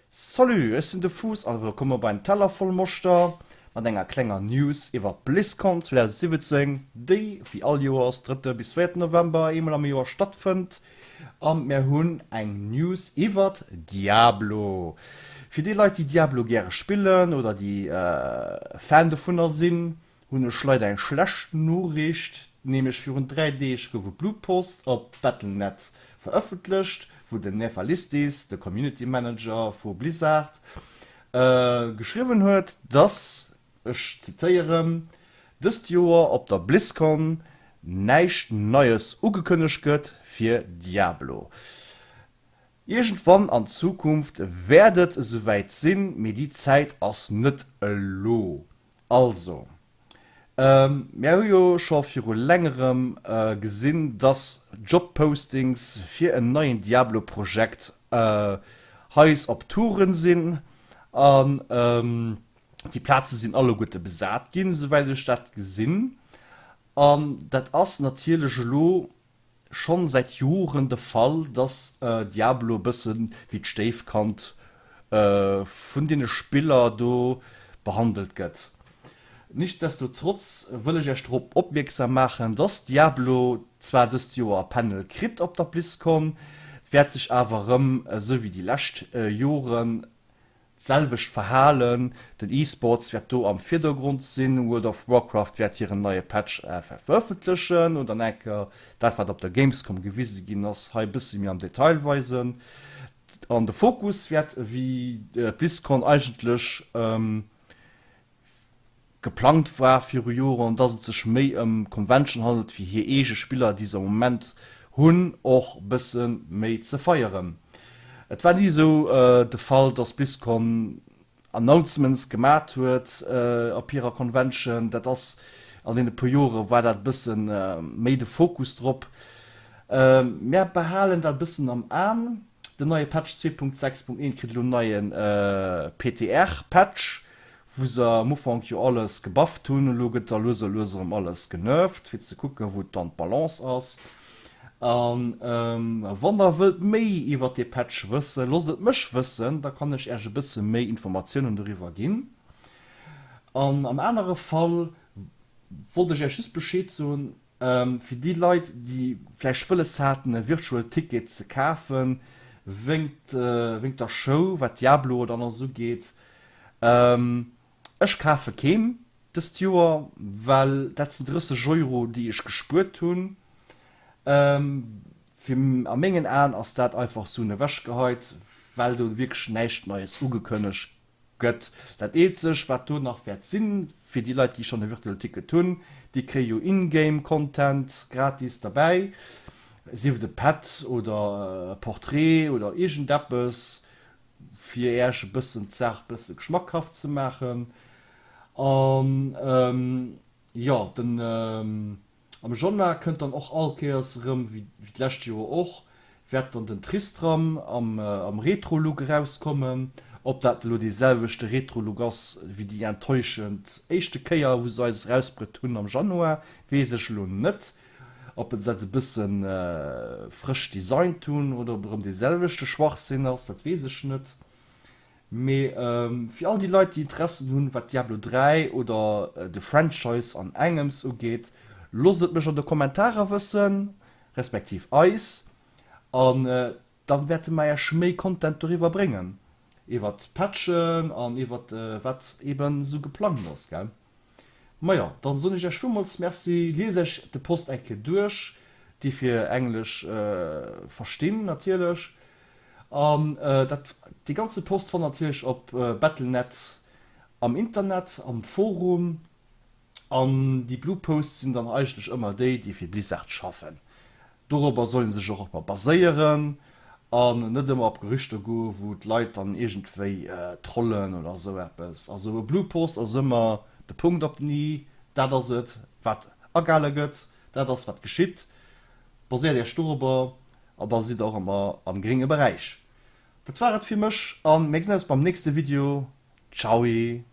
Salut, ech sinn de Fuuss an wëllkomm op ein Teller voll Moschter mat enger klenger News iwwer BlizzCon 2017, déi wéi all Joers drëtte bis véierten November eemol am Joer stattfënnt. An mär hunn eng News iwwert Diablo. Fir déi Leit déi Diablo gäre spillen oder déi Fan dovunner sinn, hunn ech leider eng schlecht Noriicht, nämlech virun 3 Deeg gouf e Blue Post op Battle.net verëffentlecht, wou den Nefalistis, de Community Manager vu Blizzard, geschriwwen huet, dass, ech zitéieren, dëst Joer op der BlizzCon näischt Neies ugekënnegt gëtt fir Diablo. Iergendwann an Zukunft wäert et esouwäit sinn, mee déi Zäit ass net elo. Also, mär hu jo scho viru längerem gesinn, dass Job-Postings fir en neien Diablo-Projekt heiss op Touren sinn an déi Plaze sinn alleguerte besat ginn, esouwäit ech dat gesinn. An dat ass natierlech elo schonn säit Joren de Fall, dass Diablo e bëssen wéi d'Stéifkand vun deene Spiller do behandelt gëtt. Nichtsdestotrotz wëll ech Iech drop opmierksam maachen, dass Diablo zwar dëst Joer e Panel kritt op der BlizzCon, wäert sech awer erëm, esou wéi déi lescht Joren, D'selwecht Verhalen, den eSports wäert do am Virdergrond sinn, World of Warcraft wäert hiren neie Patch verëffentlechen oder enker dat wat op der Gamescom gewise ginn ass hei bësse méi am Detail weisen an de Fokus wäert ewéi d'BlizzCon eigentlech Geplangt war viru Joren, dass et sech méi ëm Convention handelt wéi hir eege Spiller, déi se am Moment hunn, och bësse méi ze feieren. Et war ni esou de Fall, dass BlizzCon Announcements gemat huet op hirer Convention. Dat ass an deene puer Jore war dat bësse méi de Fokus drop. Mär behalen dat bëssen am An. Den neie Patch 2.6.1 kritt elo en neie PTR-Patch. Wou se am Ufank jo alles gebufft hunn, elo gëtt da lues a lues erëm alles genervt, fir ze kucken, wou dann d'Balance ass. An wann der wëllt méi iwwert dee Patch wëssen, loosst et mech wëssen, da kann ech äech e bësse méi Informatiounen doriwwer ginn. An am anere Fall wollt ech äech just Bescheed soen, Fir déi Leit, déi vläicht wëlles haten e Virtual Ticket ze kafen, wéngt der Show, wat Diablo oder aneres ugeet, ech kafe keen dëst Joer, well dat sinn 30 Euro, déi ech gespuert hunn. Fir a mengen Aen ass dat einfach Suen ewechgeheit, well do wierklech näischt Neies ugekënnegt Gëtt. Dat eenzeg wat do nach wäert sinn, fir déi Leit déi schonn e Virtual Ticket hunn, déi kréie jo In-Game Content gratis derbäi, sief et e Pet oder e Portrait oder iergendeppes fir äerch e bëssen d'Saach bësse geschmackhaft ze maachen. An jo, den. Am Januar kënnt dann och all Kéiers erëm, wéi d'lescht Joer och, wäert dann den Tristram am Retro-Look erauskommen. Ob dat elo dee selwechte Retro-Look ass wéi déi enttäuschend éischte Kéier, wou se eis erausbruet hunn am Januar, weess ech elo net. Ob se dat e bësse frësch designt hunn oder ob et erëm dee selwechte Schwachsinn ass, dat weess ech net. Mee fir all déi Leit déi Interessen hunn wat Diablo 3 oder de Franchise an engems ugeet, loosst et mech an de Kommentarer wëssen, respektiv eis, an dann wäerte mer iech méi Content doriwwer bréngen, iwwert d'Patchen an iwwert wat eben esou geplangt ass, gell? Majo, dann soen ech iech villmools Merci. Liest iech de Post eng Kéier duerch, déi fir Englesch verstinn natierlech. An dat, dee ganze Post fannt natierlech op Battlenet am Internet, am Forum. An déi Blue Posts sinn dann eigentlech ëmmer déi, déi fir Blizzard schaffen. Dorobber soll een sech och ëmmer baséieren an net ëmmer op Gerüchter goen, wou d'Leit dann iergendwéi trollen oder esou eppes. Also e Blue Post ass ëmmer de Punkt op den i, dat ass et wat agehale gëtt, dat ass wat geschitt. Baséiert Iech dorobber an da sidd der och ëmmer am grénge Beräich. Dat war et fir mech an mir gesinn eis beim nächste Video. Ciaoi!